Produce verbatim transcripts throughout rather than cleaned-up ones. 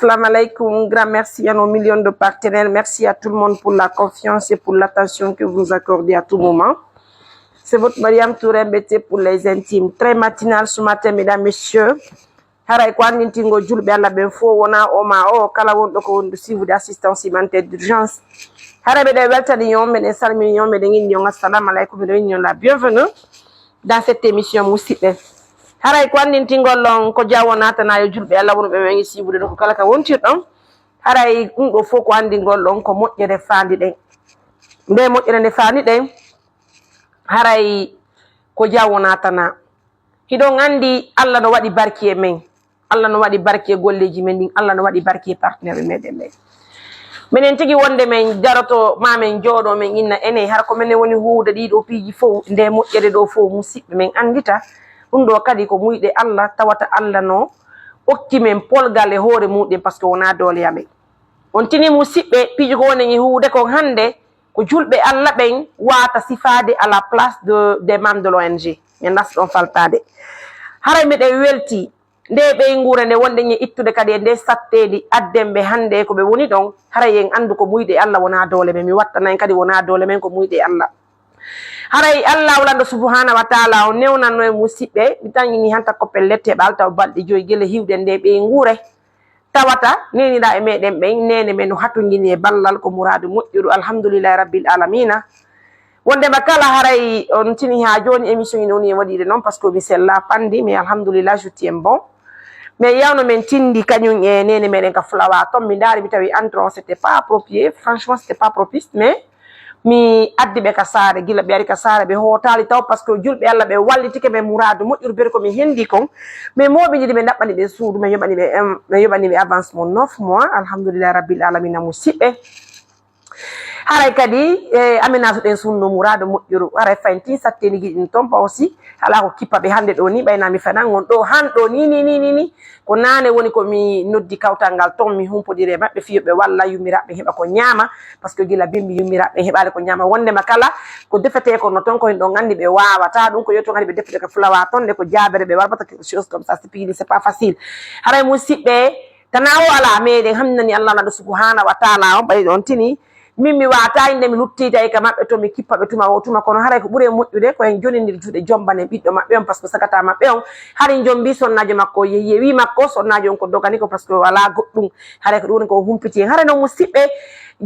Salam alaikum, grand merci à nos millions de partenaires. Merci à tout le monde pour la confiance et pour l'attention que vous nous accordez à tout moment. C'est votre Mariam Touré Mbete pour les intimes. Très matinal ce matin, mesdames, messieurs. Haray ko anndintingol julɓe Allah ɓen fof wona o ma o, kala wonɗo ko wondu suivre de assistance humanitaire d'urgence. Haray mbiɗen weltani on, mbiɗen salmini on, mbiɗen inni on assalamu aleykum, mbiɗen inni on la bienvenue dans cette émission musidɓe. Haray ko anndintingol on ko jawonatana yo julɓe Allah wonɓe men e suivre de ko kala ka wontirɗon. Haray ɗum ɗo fof ko anndingol on ko moƴƴere faandi ɗen. Nde moƴƴere nde faandi ɗen, haray ko jawonatana. Hiɗon anndi Allah no waɗi barki e men. Allah no waɗi barki e golleeji men ɗin. Allah no waɗi barki e partenaire meɗen ɓen. Minen tigi wonde men daroto ma men jooɗo men inna ene hara ko menen woni huuwde ɗiɗo piiji fof nde moƴƴere ɗo fof musidɓe men anndita. Ɗum ɗo kadi ko muyɗe Allah tawata Allah no okki men polgal e hoore muɗum parce que wona doole amen. On tini musidɓe piiji ko wonen e huuwde kon hannde ko julɓe Allah ɓen wata sifaade à la place de, des membres de l'O N G. Min nasta ɗon faltaade. Haray miɗen welti nde ɓeynguure nde wonɗen e ittude kadi e nde satteeli adden ɓe hannde ko ɓe woni ɗon. Haray en anndu ko muyɗe Allah wona doole men. Mi wattana en kadi wona doole men ko muyɗe Allah. Haray Allah lanɗo subhanahu wa taala o newnanno e musidɓe mi tan ini hanta koppel lette ɓal taw balɗe joyi gila hiwɗen nde ɓeynguure. Tawata nenira e meɗen ɓen nene men no hatogini e ballal ko muradu moƴƴuru alhamdulillahi rabbil alamina. Wondema kala haray on tini ha joni émission ina woni e waɗide noon parce que mi sella pandi mais alhamdulillah je tiens bon. Mais yawno men tindi kañum e nene meɗen ka fulawa ton mi ndaari mi tawi entrée on c'était pas approprié, franchement c'était pas propice, mais mi addi ɓe ka saare gila ɓe ari ka saare ɓe hootali taw parce que julɓe Allah ɓe wallitike men muradu moƴƴuru beri ko mi hendi kon. Mais moɓe jiɗi ɓe ɗaɓɓani ɓe suudu ɓe yoɓani ɓe em, ɓe yoɓani ɓe avance mo neuf mois alhamdulillahi rabbil alamina musidɓe. Haray kadi e amina so ɗen sunno muradu moƴƴuru haray fayntin satteni giɗin ton pa aussi. Ala ko kippa ɓe hannde ɗo ni ɓayna mi fanan on ɗo han ɗo ni ni ni ni ni. Ko nane woni ko mi noddi kawtal ngal ton mi humpodiri e maɓɓe fiyo ɓe walla yummiraɓe heɓa ko ñaama. Parce que gila bimbi yummiraɓe heɓali ko ñaama wondema kala ko defete ko no ton ko hin ɗon anndi ɓe wawata ɗum ko yewto anndi ɓe defete ko fulawa ton nde ko jaabere ɓe warbata quelque chose comme ça c'est pigini c'est pas facile. Haray musidɓe tana o ala meɗen hamnani Allah naɗo subhanahu wa taala on ɓayi ɗon tini. Min mi wata inde mi luttitay ka maɓɓe to mi kippa ɓe tuma o tuma kono haray ko ɓuri e moƴƴude ko en jonindir juuɗe jombane ɓiɗɗo maɓɓe on parce que sagata maɓɓe on. Hari jombi sonnajo makko yehi yewi makko sonnajo on ko dogani ko parce que wala goɗɗum. Haray ko ɗum woni ko humpiti en haray noon musidɓe.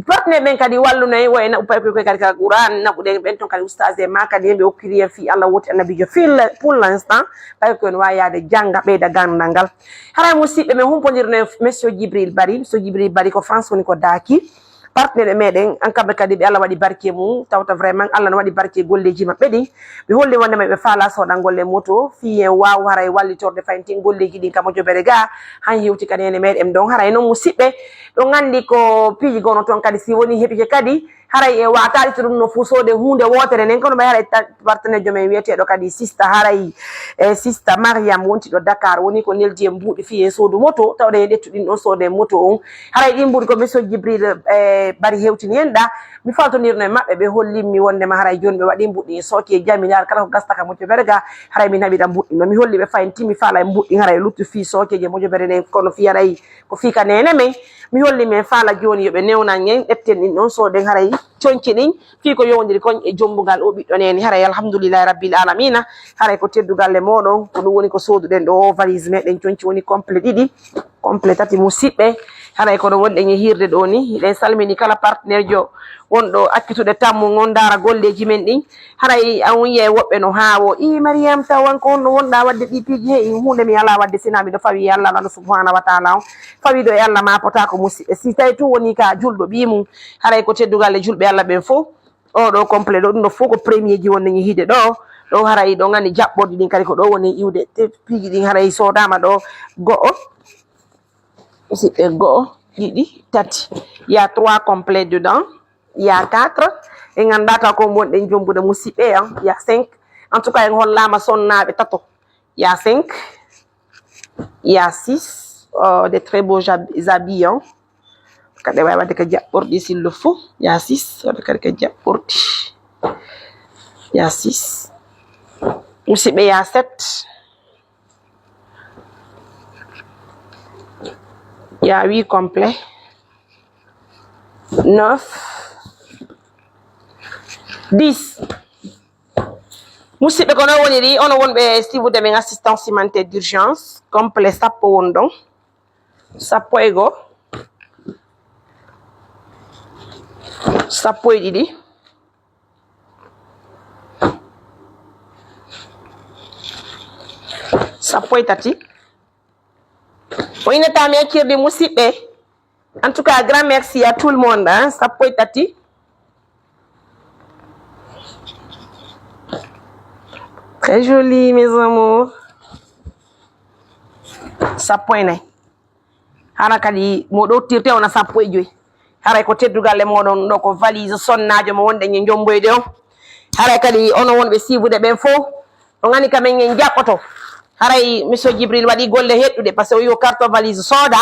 Partenaire ɓen kadi wallunay wo e naɓu paykoy koy kadi ka qouran naɓuɗen ɓen toon kadi oustage e ma kadi en ɓe okkiri en fi allah woti annabijo fil pour l'instant. Paykoy no wawi yaade jangga ɓeyda gandal ngal. Haray musidɓe men humpodirno e monsieur jibril bari monsieur jibril bari ko france woni ko daaki. Partenaire meɗen an kamɓe kadi ɓe allah waɗi barke mum tawta vraiment allah no waɗi barke golleji maɓɓe ɗin. Ɓe holli wondema ɓe faala soɗangol e moto fi en waw haray wallitorde fayntin golleji ɗin kamo jobere ga. Han hewti ka nene meɗen ɗon haray noon musidɓe. Ɗo gandi ko piiji gono toon kadi si woni heɓike kadi haray e wataali to ɗum no fuu soode hunde wotere nden kono ɓay haray partenaire jomen wiyeteɗo kadi sista haray. E sista mariam wonti ɗo dakar woni ko neldi en mbuuɗi fi en soodu moto tawɗen e ƴettu ɗin ɗon soode moto on. Haray ɗin mbuuɗi ko monsieur jibril e bari hewtini en ɗa. Mi faltondirno e maɓɓe ɓe hollimmi wondema haray joni ɓe waɗi mbuuɗi en sooki e jami ndaar kala ko gasta ka moƴƴo berga. Haray min haɓiɗa mbuuɗi no mi holli ɓe fayin timmi faala e mbuuɗi haray luttu fi sookeji e moƴƴo bere nden kono fi haray ko fii ka nene men. Mi holli men faala jooni yo ɓe newnan en ƴetten ɗin ɗon sooden haray conci ɗin fii ko yowndiri kon e jombungal o ɓiɗɗo nene haray alhamdulillahi rabbil alamina. Haray ko teddugal e moɗon ko ɗum woni ko sooduɗen ɗo o valise meɗen conci woni complet ɗiɗi. Complet tati musiɓɓe. Haray kono wonɗen e hirde ɗo ni hiɗen salmini kala partenaire jo wonɗo accitude tammu ngon ndaara golleji men ɗin. Haray an wiye woɓɓe no haawo i mariam tawan ko honno wonɗa wadde ɗi piiji he i hunde mi ala wadde sina miɗo fawi e allah lano subhanahu wa taala on. Fawiɗo e allah ma potako musiɓɓe si tawi tun woni ka julɗo ɓi mum. Haray ko teddugal e julɓe allah ɓen fof. Oɗo complet ɗo ɗum ɗo fof ko premier ji wonde ñi hiide ɗo. Ɗo haray ɗo gandi jaɓɓorɗi ɗin kadi ko ɗo woni iwde piiji ɗin haray sodama ɗo. Go'o musiɓɓe go'o ɗiɗi tati. Il y a trois complets dedans. Il y a quatre. En ganda taw ko wonɗen jombude musiɓɓe en il y a cinq. En tout cas en hollama sonnaɓe tato. Il y a cinq. Il y a six. Euh, des très beaux habits hein. Kadi wawi wadde ko jaɓɓorɗi sillo fo. Il y a six waɗa kadi ko jaɓɓorɗi. Il y a six. Musiɓɓe il y a sept. Il y a huit complets. Neuf. Dix. Musidɓe, ko noon woniri, onon wonɓe suivre min assistance humanitaire d'urgence, complet sappo won ɗon. Sappo e goo. Sappo e ɗiɗi. Sappo e tati. O innata mi accirde, musidɓe. En tout cas, grand merci à tout le monde, hein. Sappo e tati. Très joli, mes amours. Sappo e nayi. Hara kadi mo ɗowtirte wona sappo e joyi. Haray ko teddugal e mooɗon ɗo, ko valise sonnaajo mo wonɗen e jomboyde on. Haray kadi onon wonɓe suivre ɓen fof, on anndi ka men en jaɓɓoto. Haray monsieur Djibril waɗi golle heɗɗuɗe, parce que o wi ko carte valise sooda.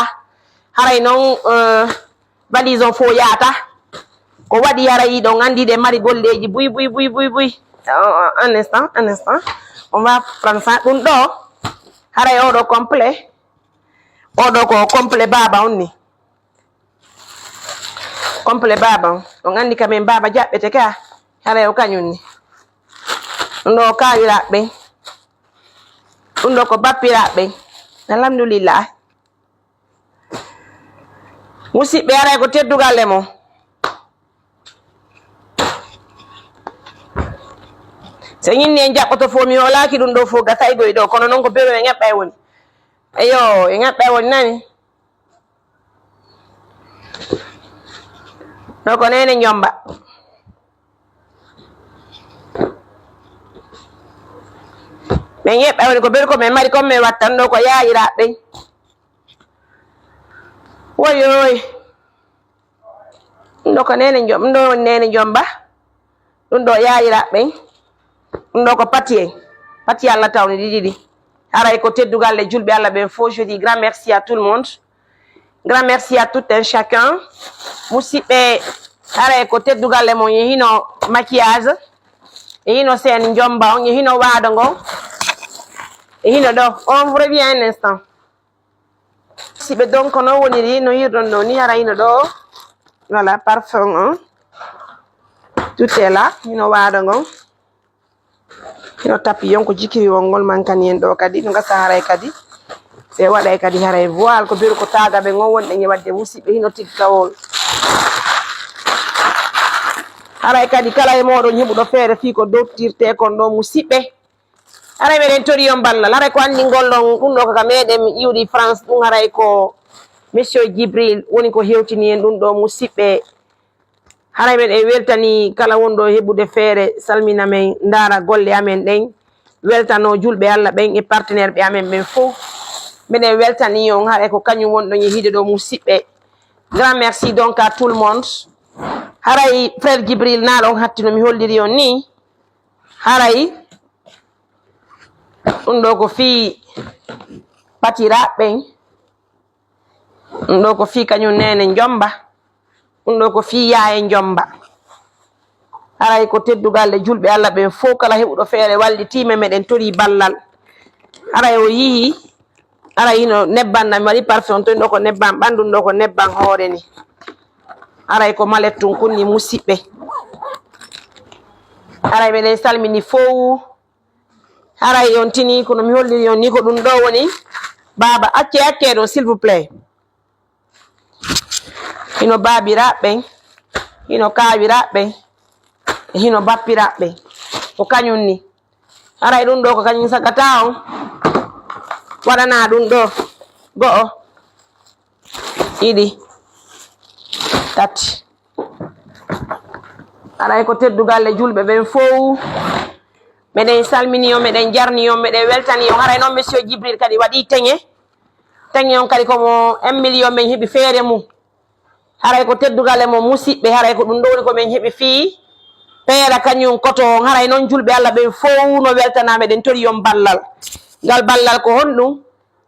Haray noon, euh, valise on fof yaata. Ko waɗi haray ɗon anndi ɗe mari golleeji buy, buy, buy, buy, buy. Euh, un instant, un instant. On va prendre ça. Ɗum ɗo, haray oɗo complet. Oɗo ko complet baaba on ni. Complet baaba on. On anndi ka men baaba jaɓɓete ka. Haray o kañum ni. Ɗum ɗo ko kaawiraaɓe ɓen. Ɗum ɗo ko bappiraaɓe ɓen. Alhamdulillah. Musidɓe, haray ko teddugal e mon. So ñinni en jaɓɓoto fof, mi hoolaaki ɗum ɗo fof gasay goy ɗo, kono noon ko beru e ŋeɓɓa e woni. Eyo, e ŋeɓɓa e woni nani. Ɗo ko Neene Njomba. Ɓe ŋeɓɓa e woni ko beru ko min mari, ko min wattan ɗo ko yaayiraaɓe ɓen. Woyoy. Ɗum ɗo ko Neene Njom-, ɗum ɗo woni Neene Njomba. Ɗum ɗo yaayiraaɓe ɓen. Ɗum ɗo ko Pati en. Pati Allah tawni ɗi ɗiɗi. Haray ko teddugal e julɓe Allah ɓen fof. Je dis grand merci à tout le monde. Grand merci à tout un chacun. Musidɓe, haray ko teddugal e mon, e hino maquillage, e hino seen Njomba on, e hino waado ngon, e hino ɗo. On vous revient un instant. Musidɓe, donc, ko noon woniri, no hirɗon ɗo ni, hara hino ɗo. Voilà, parfum on. Tout est là, hino waado ngon. Hino tappiyon ko jikiri won ngol mankani en ɗo kadi, no gasa haray kadi. Se waɗay kadi haray voile, ko beru ko taagaɓe ngon wonɗen e waɗde musidɓe, hino tigga wol. Haray kadi kala e mooɗon heɓuɗo feere fii ko dowtirte kon ɗo musidɓe. Haray meɗen tori on ballal. Haray ko anndi ngol ɗon, ɗum ɗo ko ka meɗen iwdi France, ɗum haray ko Monsieur Djibril woni ko hewtini en ɗum ɗo musidɓe. Haray meɗen weltani kala wonɗo heɓude feere, salmina men, ndaara golle amen ɗen, weltano julɓe Allah ɓen e partenaire ɓe amen ɓen fof. Meɗen weltani on, haray ko kañum wonɗon e hiide ɗo musidɓe. Grand merci donc à tout le monde. Haray frère Djibril, naa ɗon hatti no mi holliri on ni. Haray ɗum ɗo ko fii patiraaɓe ɓen. Ɗum ɗo ko fii kañum Neene Njomba. Ɗum ɗo ko fii Yaaye Njomba. Haray ko teddugal e julɓe Allah ɓen fof, kala heɓuɗo feere wallitiima, meɗen torii ballal. Haray o yii, haray hino nebban, na mi waɗi parfum, to ɗo ko nebban ɓanndu, ɗo ko nebban hoore ni. Haray ko malet tun kunni musidɓe. Haray meɗen salmini fow. Haray on tini, kono mi holliri on ni, ko ɗum ɗo woni. Baaba, acce, acce ɗon, s'il vous plaît. Hino baabiraaɓe ɓen, hino kaawiraaɓe ɓen, e hino bappiraaɓe ɓen. Ko kañum ni. Haray ɗum ɗo ko kañum sagata on. Waɗana ɗum ɗo. Go'o. Ɗiɗi. Tati. Haray ko teddugal e julɓe ɓen fow. Meɗen salmini on, meɗen jarni on, meɗen weltani on. Haray noon Monsieur Djibril kadi waɗi teŋe. Teŋe on kadi ko mo un million ɓen heɓi feere mum. Haray ko teddugal e mo musidɓe, haray ko ɗum ɗo woni ko min heɓi fii peera kañum koto on. Haray noon julɓe Allah ɓen fow no weltanaa, meɗen tori on ballal. Ngal ballal ko honɗum?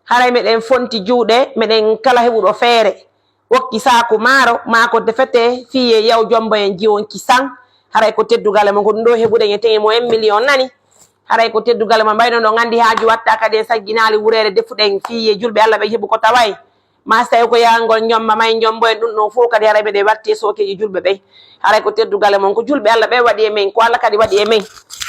Haray meɗen fonti juuɗe, meɗen kala heɓuɗo feere wokki saaku maaro, maa ko defete fii ye yaw jombo en jiwonki san. Haray ko teddugal e mo, ko ɗum ɗo heɓuɗen e teŋe mo un million nani. Haray ko teddugal e mo, mbayno ɗon anndi haaju watta kadi en sagginaali wureere defuɗen fii ye julɓe Allah ɓen heɓu ko taway. Ma so tawi ko yahgol jomba, ma en jombo en, ɗum ɗon fof kadi haray meɗen warti e sookeeji julɓe ɓen. Haray ko teddugal e mon, ko julɓe Allah ɓe waɗi e men, ko Allah kadi waɗi e men.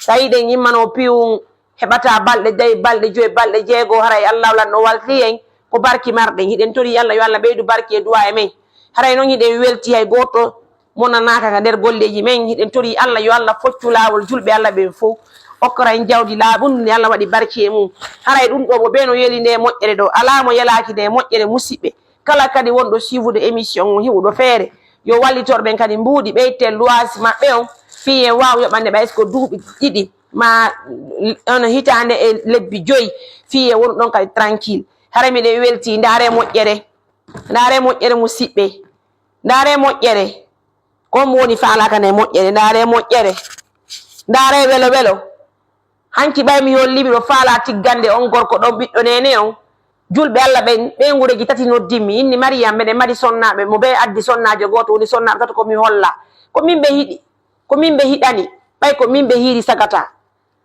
Tawi ɗen immano piwum heɓata balɗe day, balɗe joyi, balɗe jeego, haray Allah lan no walti en, ko barki marɗen. Hiɗen tori Allah yo Allah ɓeydu barki e duwa e men. Haray noon hiɗen welti, hay gooto monanaaka ka nder golleeji men. Hiɗen tori Allah yo Allah foccu laawol julɓe Allah ɓen fof, okkora en jawdi laaɓundi ndi Allah waɗi barki e mum. Haray ɗum ɗo mo ɓe no yeli nde moƴƴere ɗo, alaa mo yelaaki nde moƴƴere, musiɓɓe. Kala kadi wonɗo suivude émission on, hiwuɗo feere, yo wallitor ɓen kadi mbuuɗi, ɓeyten luwaasi maɓɓe on, fii en waaw yoɓande ɓay so ko duuɓi ɗiɗi ma on hitaande e lebbi joyi, fii en wonu ɗon kadi tranquille. Haray miɗen welti, ndaare moƴƴere, ndaare moƴƴere musiɓɓe, ndaare moƴƴere. Ko mo woni faalaaka nde moƴƴere, ndaare moƴƴere, ndaare welo welo. Hanki ɓay mi holli miɗo faala tiggande on gorko ɗon, ɓiɗɗo neene on. Julɓe Allah ɓen, ɓeygureeji tati noddimmi, inni Mariyam, meɗen mari sonnaaɓe, mo ɓe addi sonnaajo gooto, woni sonnaaɓe tato ko mi holla. Ko min ɓe hiɗi, ko min ɓe hiɗani, ɓay ko min ɓe hiiri sagata.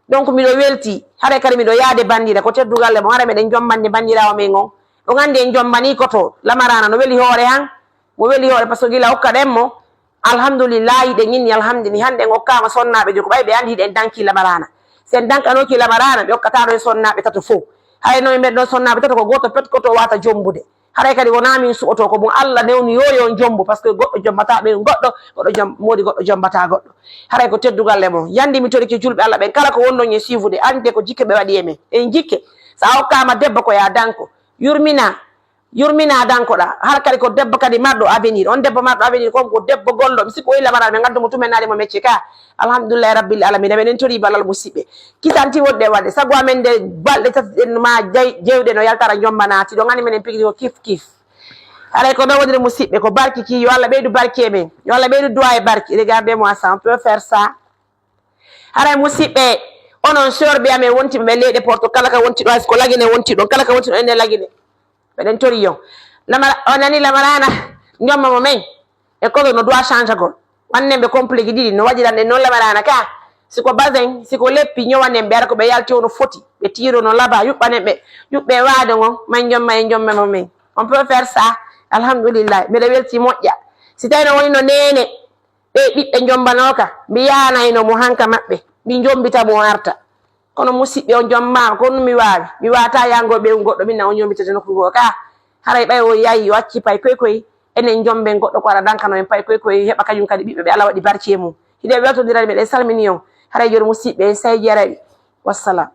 Donc miɗo welti, haray kadi miɗo yaade bandira, ko teddugal e mo, haray meɗen jombande bandiraawo men on. Ɗon anndi en jombani koto, Lamarana no weli hoore han, mo weli hoore par ce que gila okkaɗen mo, alhamdulillahi, ɗen inni alhamdini, hannde en okkaama sonnaaɓe joyi, ko ɓay ɓe anndi hiɗen danki Lamarana. Si en dankanooki Lamarana, ɓe okkataano en sonnaaɓe tato fof. Haray no en mbeɗo sonnaaɓe tato ko gooto pet koto wata jombude. Haray kadi wonaa min suɓoto, ko mo Allah newni yo yo on jombo, par ce que goɗɗo jombata ɓe goɗɗo, goɗɗo jom-, moodi goɗɗo jombata goɗɗo. Haray ko teddugal e mo. Yandi mi torike julɓe Allah ɓen, kala ko wonɗon e suivude, anndite ko jikke ɓe waɗi e men. En jikke, so a okkaama debbo ko ya danko. Yurmina, yurmina dankoɗa. Hara kadi ko debbo kadi marɗo avenir. On debbo marɗo avenir kon ko debbo golɗo. Mi sikko o illa mbaɗa, ɓe ngaddu mo tumen naali mo mecce ka. Alhamdulillahi rabbil alamina. Meɗen tori balal musiɓɓe. Kisanti wonde waɗde. Sago amen nde balɗe tati ɗen ma jay-, jewɗe no yaltara jombanaati. Ɗon anndi menen pigiri ko kif kif. Haray ko ɗo woniri musiɓɓe, ko barki ki, yo Allah ɓeydu barki e men. Yo Allah ɓeydu duwa e barki. Regardez-moi ça, on peut faire ça. Haray musiɓɓe, onon sœur ɓe amen wontiɓe ɓe leyɗe Porto, kala ka wonti ɗo, hay so ko Lagine wonti ɗon, kala ka wonti ɗo, ene Lagine. Meɗen tori yo. Lamara-, o nani Lamarana, jomma mo men. E kono no duwa changagol. Wannen ɓe complexe ɗiɗi, no waɗiran ɗen noon Lamarana ka. Si ko basin, si ko leppi, ñowanen ɓe, ara ko ɓe yalti o no foti. Ɓe tiiro no laba, yuɓɓanen ɓe. Yuɓɓe waade ngon, man jomma e jomma mo men. On peut faire ça. Alhamdulillah. Mbeɗa welti moƴƴa. Si tawi no woni no neene, ɓe ɓiɓɓe jombanooka, mbi yaanayno mo hanka maɓɓe. Mbi jombita mo arta. Kono musiɓɓe on jommaama, ko honɗum mi waawi? Mi waawata yaangol ɓeyngu goɗɗo, min na o ñoomitete nokku goo ka. Haray ɓay o yahi, o acci pay koy koy, enen jomben goɗɗo ko ara dankano en pay koy koy, heɓa kañum kadi ɓiɓɓe ɓe Allah waɗi barki e mum. Hiɗen weltondirani, meɗen salmini on. Haray joni musiɓɓe en, sey jarawi. Wassalam.